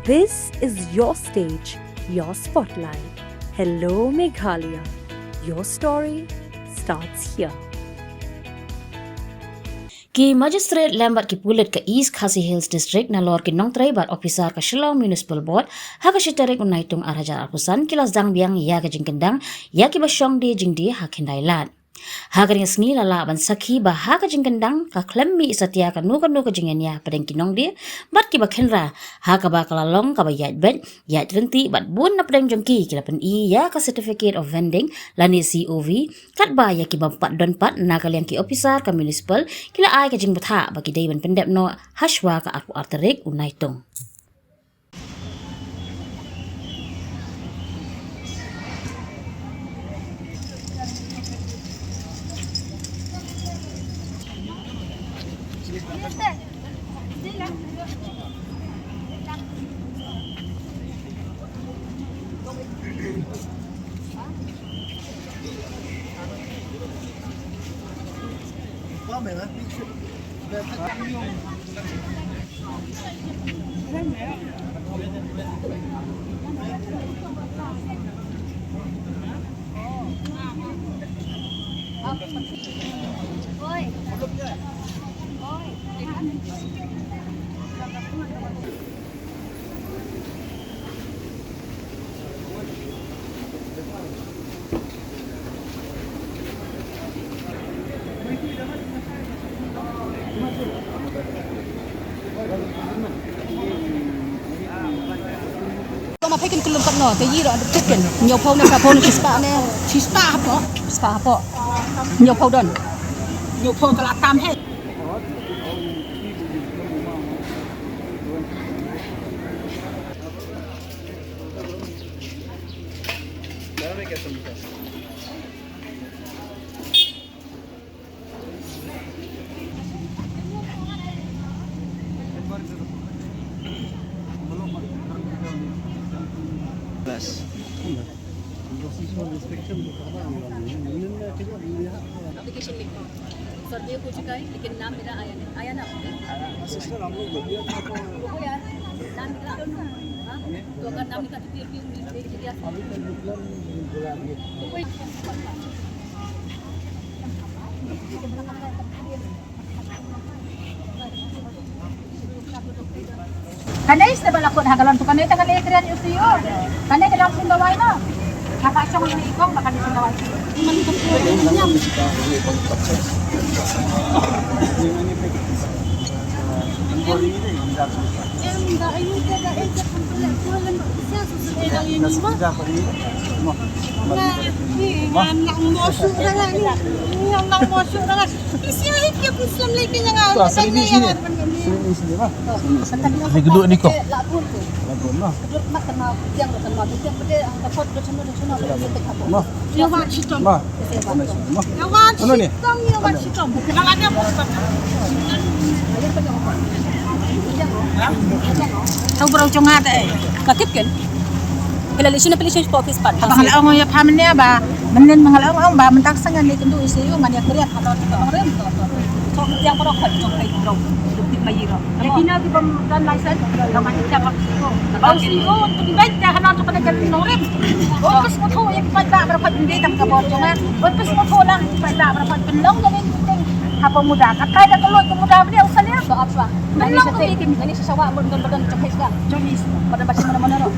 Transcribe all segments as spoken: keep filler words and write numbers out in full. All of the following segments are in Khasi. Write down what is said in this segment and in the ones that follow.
This is your stage, your spotlight. Hello Meghalaya. Your story starts here. Ki Magistrate lem bad ki pulit ka East Khasi Hills District nalor ki nongtrei bad ophisar ka Shillong Municipal Board ha ka shi tarik u Naitung ar hajar arphew san ki la sdang biang ïa ka jingkyndang ïa kiba shong die jingdie ha Khyndailad. Ha kane ka sngi la lah ban sakhi ba ha ka jingkyndang ka khlem mih satia kano kano ka jingïania hapdeng ki nongdie bad kiba khynra, ha kaba ka la long kaba ïaid beit ïaid ryntih bad bun napdeng jong ki ki la pyni ïa ka Certificate of Vending lane C O V, katba ïa kiba pat don pat na ka liang ki ophisar ka municipal ki la ai ka jingbthah ba ki dei ban pyndep noh hashwa ka arphew ar tarik u Naitung. Ko ma phekin kulum kat no, te yi ro, phekin. Nyo phone ne, ka phone, shispah ne. Shispah hapoh. Shispah hapoh. Nyo phone don. Nyo phone ka la tam he. एप्लीकेशन लिखा, सर्वे हो चुका है, लेकिन नाम मेरा आया नहीं, आया ना आपको? सिस्टर, हम लोग गद्दिया था तो वो यार, नाम निकला। हाँ? तो अगर नाम निकला तो फिर भी उम्मीद नहीं थी। अभी तक निकला नहीं, बोला अभी। तो कोई Kane iste ba la kut ha galon tu, kane te kane krian yu siu. Kane ke dang sing dawai na. Kata shong ni ikong ba kane sing dawai. Sini, sini, sini, bah. Sini, sini. Ni geduk ni kong. Lagun, bah. Bah. Anu ni? Tau brau jong nga te. Ka kit ken. Phi la leit shim application hapoh office pat. Ba nga la ong ïa pha mynne ba, mynne ba nga la ong, ong ba mynta ka sngi ngan leit kynduh I C U, ngan ïa kren halor ka nongrim. Chong tiang baroh khoit jong kai baroh. Duk tip mai ïa baroh. Ïa kine ki bym don license, ngan ïa tiap ba I C U. Ba I C U pynbeit ïa halor jong ka nongrim. Oi, ka sngewthuh ïa ki paidbah baroh khoit pynbeit tang ka bor jong nga. Oi, ka sngewthuh lang ki paidbah baroh khoit pynlong ïa kane ki ting. Haba muda, ka kai da ka lut ka muda ba dei u salia. Pynlong ka ïa ki. Ani sa sawa mut don ba don jong kai sdang. Jong i sdang. Ba don ba sdang mana mana ro.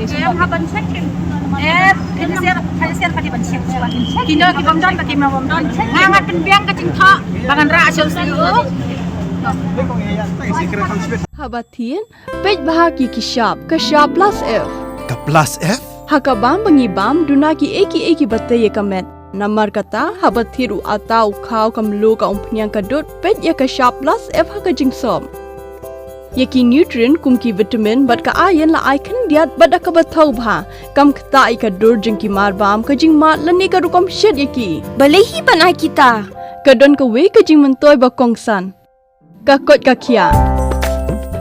Em, ha ban check kin. Em, kan siar, kan siar pati ban check. Kino ki bym don, pati ma bym don. Nga ngan pynbiang ka jingthoh ba ngan rah sha u C E O. Haba thied, peit bha ki ki shap, ka shap plus F. Ka plus F? Ha ka bam ba ngi bam, duna kiei kiei kiba tei ïa ka met. Namar kata, haba thied u atta, u khaw, ka mluh, ka umphniang, ka dud, peit ïa ka shap plus F ha ka jingsop. Ïa ki nutrient kum ki vitamin bad ka iron la ai khyndiat bad da kaba thaw bha. Kam ktah ïa ka dur jong ki mar bam, ka jingmad lane ka rukom shet ïa ki. Balei hi ban ai kita? Ka don kawei ka jingmyntoi ba kongsan. Ka koit ka khiah.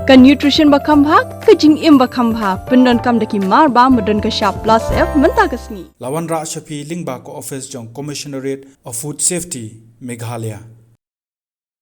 Ka nutrition ba kham bha, ka jingim ba kham bha. Pyndonkam da ki mar bam ba don ka shap plus F mynta ka sngi. La wanrah sha phi lyngba ka office jong Commissionerate of Food Safety, Meghalaya.